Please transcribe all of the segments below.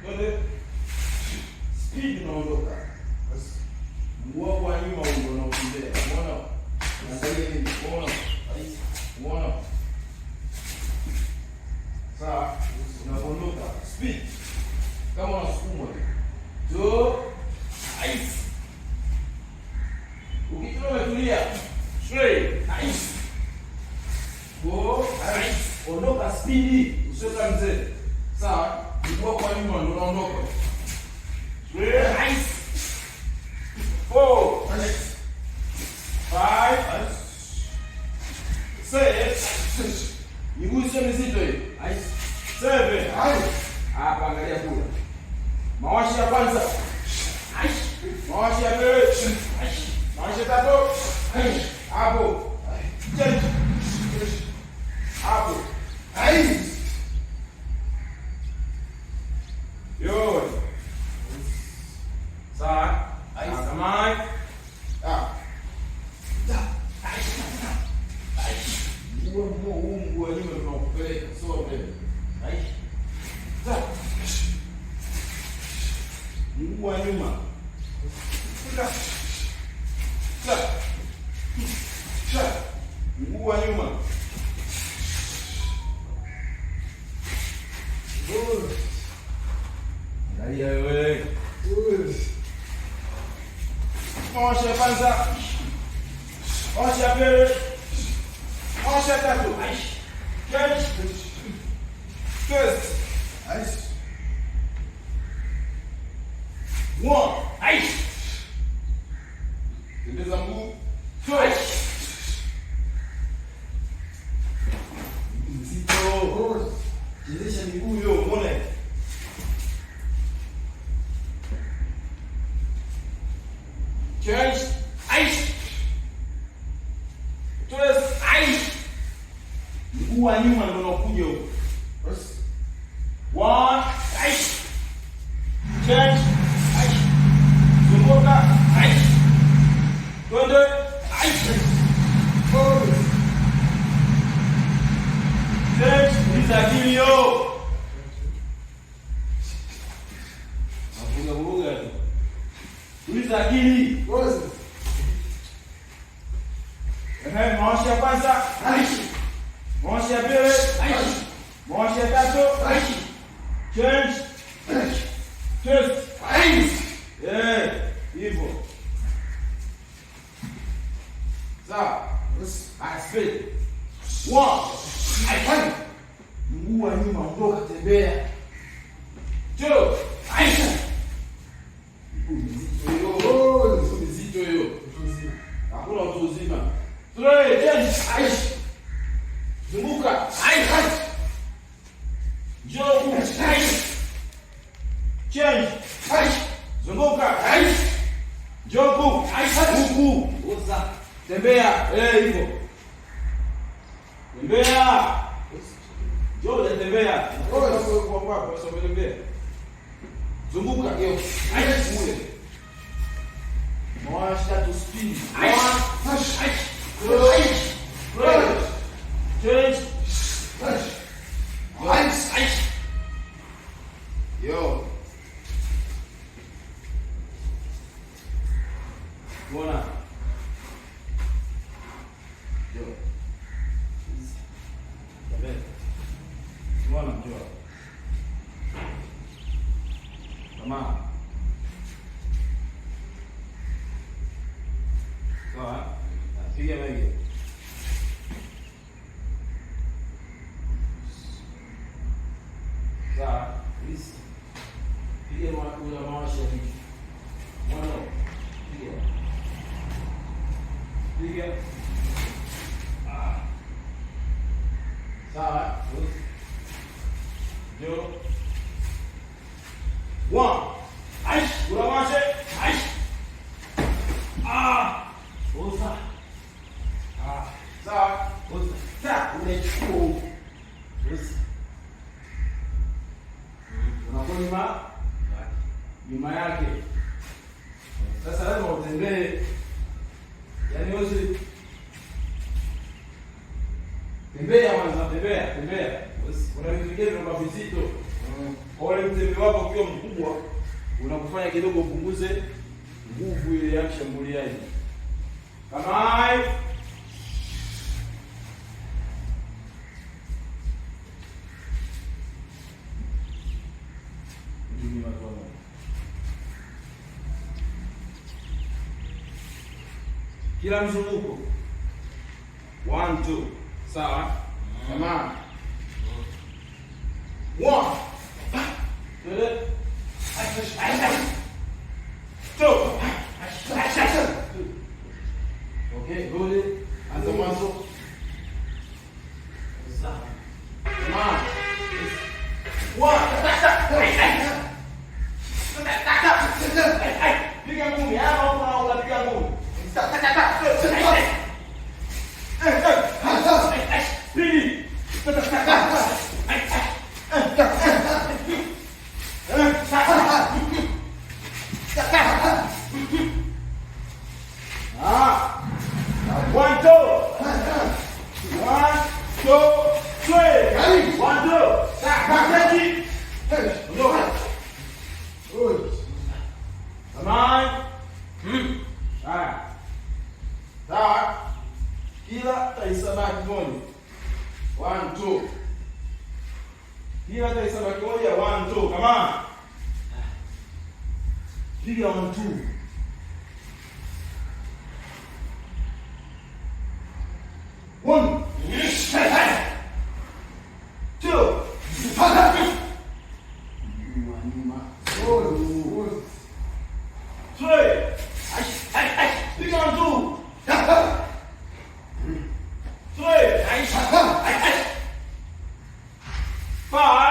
Twende. Speed unaondoka. Mguu wako wa nyuma huo unaotembea. Umeona? Angalia hivi. Umeona? Umeona? Sawa, unaondoka. Speed. Kama unasukumwa. Two. Ice. Ukitoka umetulia. Three. Ice. Four. Ice. Ondoka speed. Usiwe kama mzee. Sawa? Mguu wako wa nyuma ndio unaondoka. Three. Ice. Four. Five. Six. Miguu sio mizito hiyo. Seven. Hapa angalia kula. Mawashi ya kwanza. Mawashi ya pili. Mawashi ya tatu. Hapo. Change. Hapo. Yo. Sawa. Samai. Ah. Mguu mguu huu mguu wa nyuma tunakupeleka sio mbele. Mguu wa nyuma. Mguu wa nyuma. Angalia wewe. Mawashi ya kwanza. Mawashi ya pili. Mawashi ya tatu. Change. Twist. One. Tembeza mguu. Two. Mzito. Chezesha miguu hiyo uone. Change. Twist. Mguu wa nyuma ndio unakuja huko. One. Change. Zunguka. Twende. Change. Uliza akili yo. Navuruga vuruga tu. Uliza akili. Ehe, mawashi ya kwanza. Mawashi ya pili. Mawashi ya tatu. Change. Twist. Eh, hivyo. Sawa. Haya, speed. One. Mguu wa nyuma ondoka, tembea. Two. Miguu mizito hiyo. Miguu mizito hiyo. Hakuna utu uzima. Three, change. Zunguka. Njoo huku. Change. Zunguka. Njoo huku. Huku. Tembea. Eh, hivyo. Tembea. Njoo unatembea. Kwa kwako sio tembea. Zunguka hiyo. Kule. Mawashi tatu speed. One. Two. Three. Change. Yo. Bwana. Yo. Tembea. Bwana njoo. Kama. Sawa? Piga mege. Sawa? Piga ula mawashi ya kichwa. Mwana. Piga. Piga. Ah. Sawa? Njoo. One. Aish, ula mawashi. Aish. Ah. Osa. Ah. Sawa? Osa. Ta, unaichukua huku. Osa. Unakuwa nyuma nyuma yake. Sasa lazima utembee. Yaani usi tembea kwanza, tembea, tembea. Kuna vitu vingine vinakuwa vizito. Kwa ule mtembe wako ukiwa mkubwa unakufanya kidogo upunguze nguvu ile ya mshambuliaji. Kama kila mzunguko 1 2, sawa? Kama 1 2 2. Okay, rudi. Anza mwanzo. Kama 1. Piga ngumi, hapa huko unapiga ngumi. Pili. Ah. 1 2. 1 2 3. 1 2. Ondoka. Samahani. Haya. Sawa. Kila taisabaki moja. 1 2. Kila taisabaki moja 1 2. Kama. Piga 1 2. 1 2. Nyuma. 3. Piga 1 2. 3. 5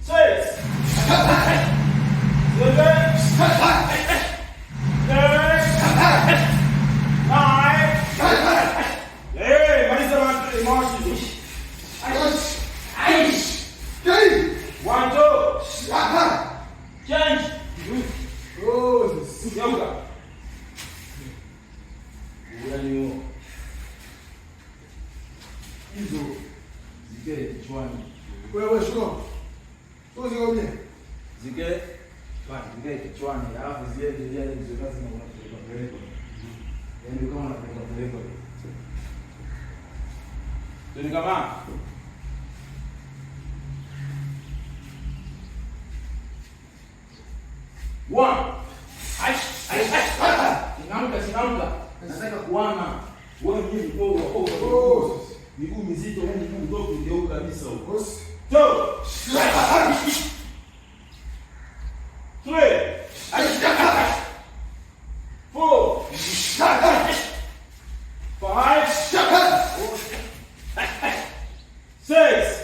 6 7 8 9. Hey, maliza mawashi hizo. 1 2. Change. Geuka. Yaani hizo zikae kichwani. Wewe shiko. Zikae zikae kichwani, alafu ziende yani hizo kazi na unapeleka peleka. Yaani kama unapeleka peleka. Ndio kama 1. Changamka, changamka. Nataka kuana. Wewe mwenyewe miguu miguu mizito, wewe miguu mdogo ndio kabisa huko. 2 3 4 5 6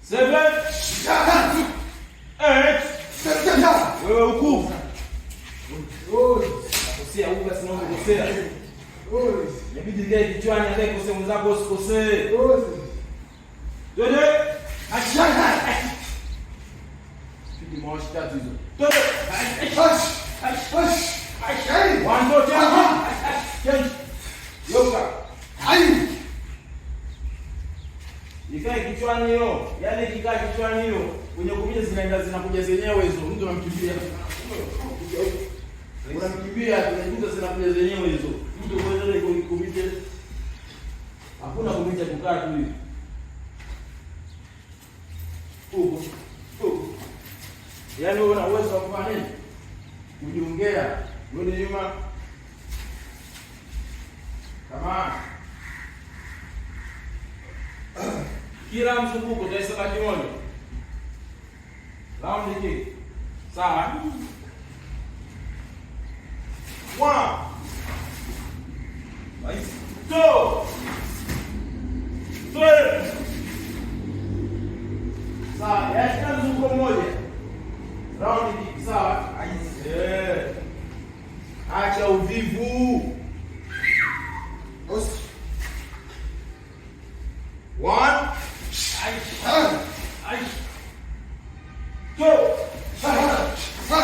7 8. Wewe huku. Nakosea huku basi naomba kukosea. Inabidi likae kichwani hata ikosea mwenzako usikosee. Twende. Piga mawashi tatu hizo. Twende. 1 2 change. Change. Yoka. Ikae kichwani hiyo. Yaani ikikaa kichwani hiyo, kwenye kumija zinaenda zinakuja zenyewe hizo. Mtu anamkimbia. Unamkimbia, unajikuta zinakuja zenyewe hizo. Mtu kwenye ile kumija. Hakuna kumija kukaa tu hivi. Huko. Huko. Yaani wewe una uwezo wa kufanya nini? Kujiongea. Rudi nyuma. Kama kila mzunguko utahesabu moja. Round kick. Sawa? 1 2 3. Sawa, yaani kila mzunguko mmoja. Round kick, sawa? Eh. Acha uvivu. 1 2 3 4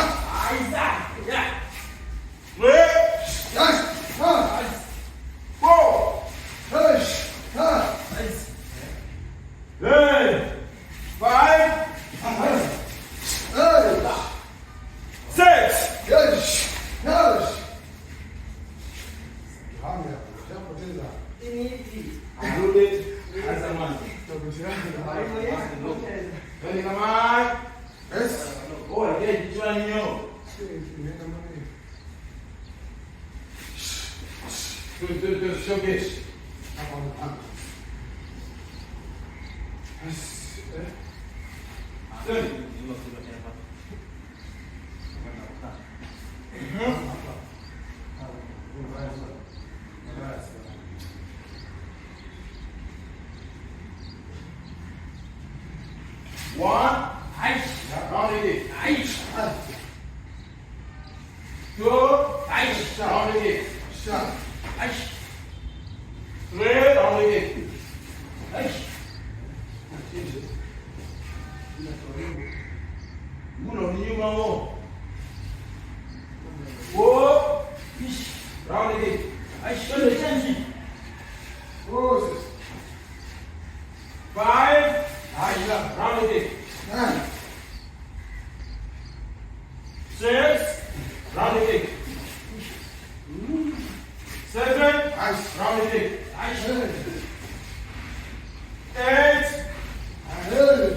8. Hey! 5, 6. Rudi. Anza mwanzo. Twende kama. Oh, ile kichwani hiyo. Twende, twende, twende, showcase. Twende. One, round again. Two, round again. Three, round again. Mguu unarudi nyuma huo. Four, round again. Twende change. Five, round again. Six, round again. Seven, round again. Eight,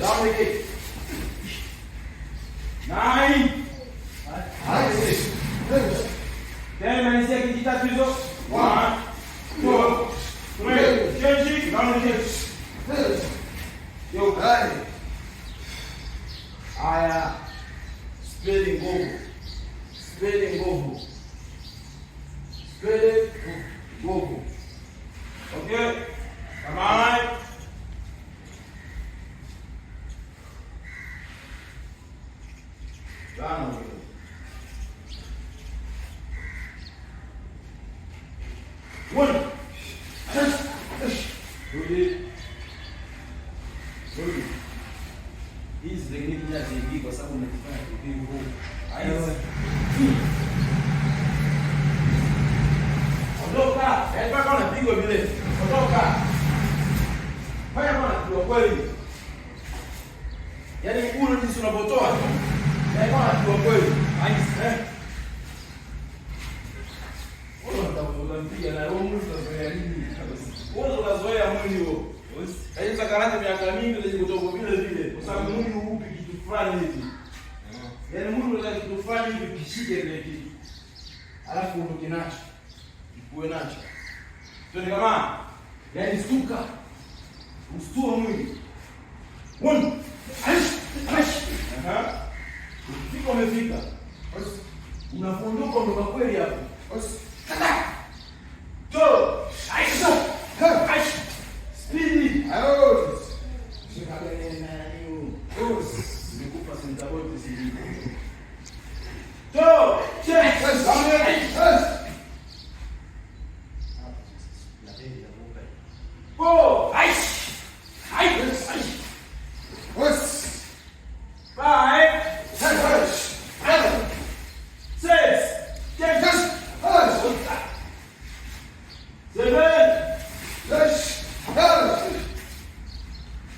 round again. Nine, round again. 10, malizia kiki tatu hizo. 1, 2, 3, change, round again. Yo. Haya. Speli nguvu. Speli nguvu. Speli nguvu. Okay? Come on. Tano. One. Rudi. Rudi. Hizi technique haziingii kwa sababu unajifanya kivivu. Haizi. Ondoka. Yaani mpaka unapigwa vile. Ondoka. Fanya kama unapigwa kweli. Yaani mguu jinsi unavyotoa. Yaani kama unapigwa kweli. Haizi. Eh. Wewe unampiga na wewe mwili unazoea nini? Wewe unazoea mwili huo. Yaani karate miaka mingi utaje kutoka vile vile kwa sababu mwili huupi kitu fulani hivi. Yaani mwili unataka kitu fulani hivi kishike kile kitu. Alafu uondoke nacho. Uwe nacho. Twende kama. Yaani stuka. Ustua mwili. One. Aish. Aish. Aha. Ukifika umefika. Unafondoka ondoka kweli hapo. Two. Aish. Aish. Speedy. Nimekupa center bolt sijui. Two. Check. Round. Four. Aish. Aish. Aish. Five. Six. Check. Seven.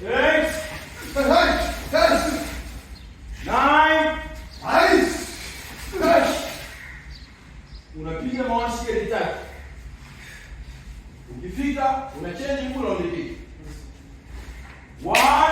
Eight. Nine. Unapiga mawashi ya tatu. Ukifika una change mguu unaondoka. 1.